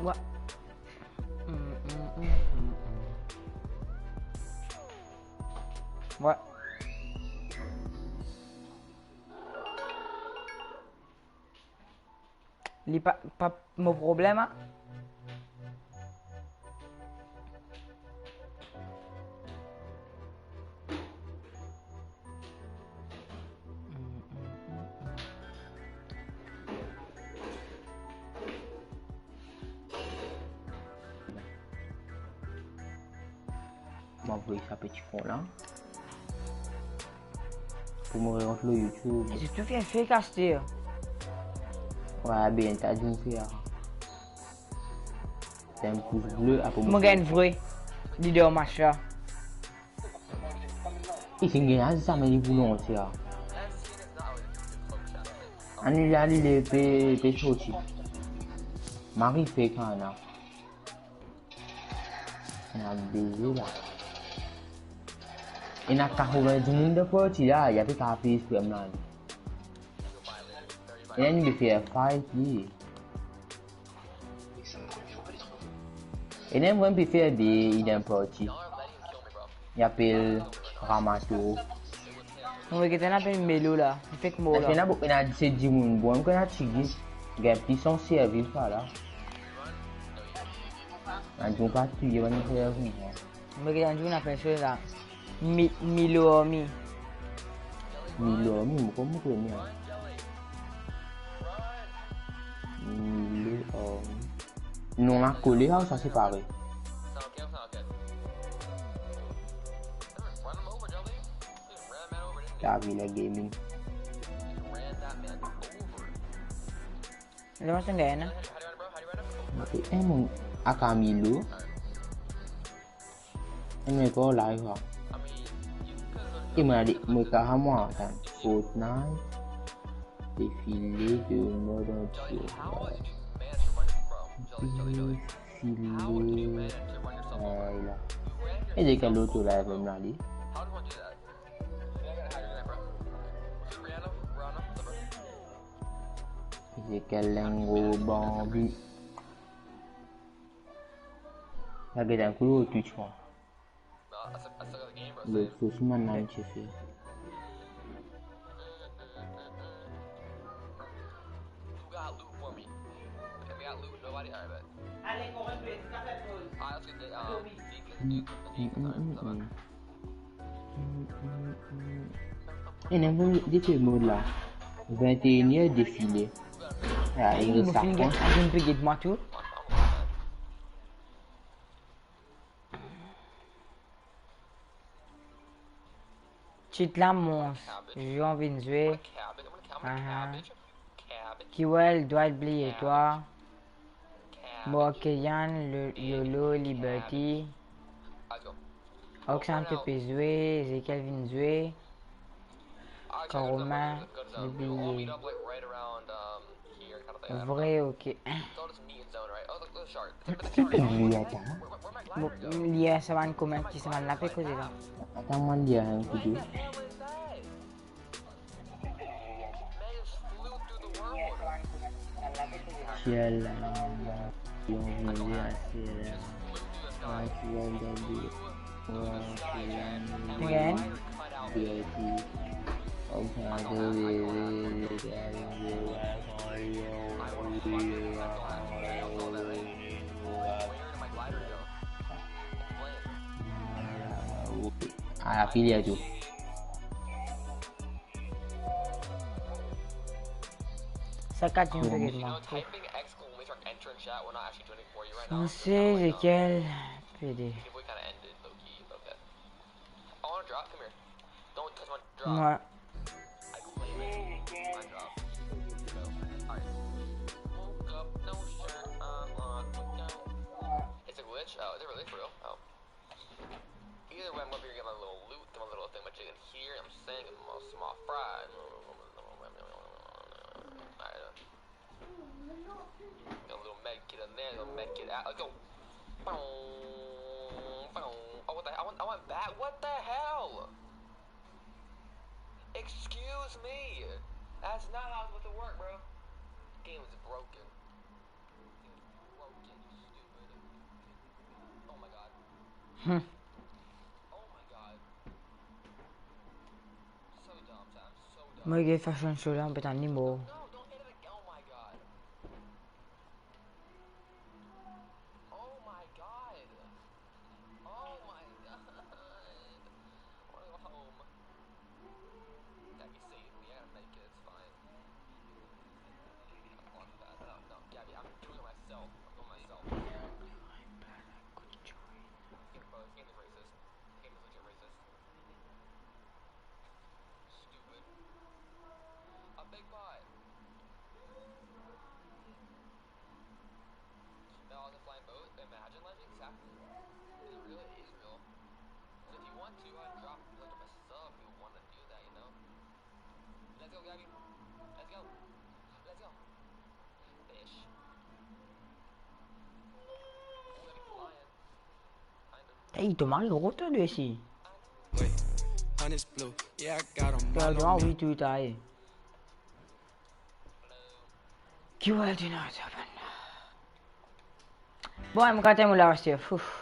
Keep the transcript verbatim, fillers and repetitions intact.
Wa. Wa. Li pa, pa mo problem, a. Mo avoy sa peti fon la. Pou mo rant lor YouTube. Zot tou fer fake aster. Wa, bien, ta dinn fer. Fer enn pous ble, apre mo gagn vre. Li dan match la. E si gagn zame li pou lontan. Ann ale, li pe, pe sorti. Mari fer kana. Ena beze la. Ena katrovin dimoun dan parti la, li pe kapav apel frem la. Ena enn pe fer fight li. Ena enn pe fer de, li dan parti. Li apel Ramato. Mo gete ena pe Melo la, li fek mor la. Ena bo-, ena diset dimoun, bon, ena ti gis, gagn plis san servi sa la. Ena dimoun pa touye, bann servi, hein. Mo gete ena dimoun apel sa la. Mi-, Milo Army. Milo Army, mo konn mo premie. Milo Army. Non, la kole la, sa separe. Davila Gaming. Lama sanggana. Ok, eh, mon, a Camilo. Enn mwa ankor live la. E mwa, ale, mwa kapav mwa, atann. Fortnite. Defile de mod antie. Defile. Ala. E de kel lot live mem la, li? Ezekiel Lengo Bambi. Lage dan kou Twitch, mwa. Lot sosi, mwa, nanye ti fer. Mm, mm, mm, mm. E ena enn de kel mod la. Vingt et unième défilé. Ah, e mo finn get, mo finn get mwa tou. Tit la mons, Jean vinn zwe. Aha. Kiwel, Dwight, bliye twa. Morkeyan, Lo-, Lolo, Liberty. Oxan pe zwe, Ezekiel vinn zwe. Karomin, bliye. Vre, ok. Li, atann. Bon, li, sa bann kouma ki sa bann la pe koze la. Atann, mwa li a enn video. Kiel, euh, yon video aster la. Ah, ti gagn dan video. Bien. Ah, la fini tou. Sa kat vinn pe get mwa. Sanse lekel? Pede. Mwa. Either way, I'm gonna be getting my little loot, my little thing, my chicken here. I'm saying, I'm a small fry. Alright, uh, got a little med kit in there, little med kit out. Let's go. Boom, boom. Oh, what the hell? I want, I want that. What the hell? Excuse me. That's not how it's supposed to work, bro. Game is broken. Broken, stupid. Oh my god. Hmm. Oh my god. So dumb, Sam. So dumb. Mo gagn fashion show la, mo pe tann li mor. No, don't hit it again. Oh my god. Oh my god. Oh my god. I wanna go home. Gabby, save me. I gotta make it. It's fine. I don't want that. No, no, Gabby, I'm doing it myself. I'm doing it myself. This game, bro, this game is racist. This game is legit racist. Stupid. A big pie. That was a flying boat. Imagine, like, exactly. Is it real? It is real. So if you want to, I drop like a sub. You want to do that, you know? Let's go, Gabby. Let's go. Let's go. Fish. Ooh, that'd be flying. Kind of. Ey, to mari roto de isi. Wait, honey's blue. Yeah, I got 'em To all to on me. Wi tu tai. Ki wal di na saban. Bon, mo kate mo la osi. Ouf.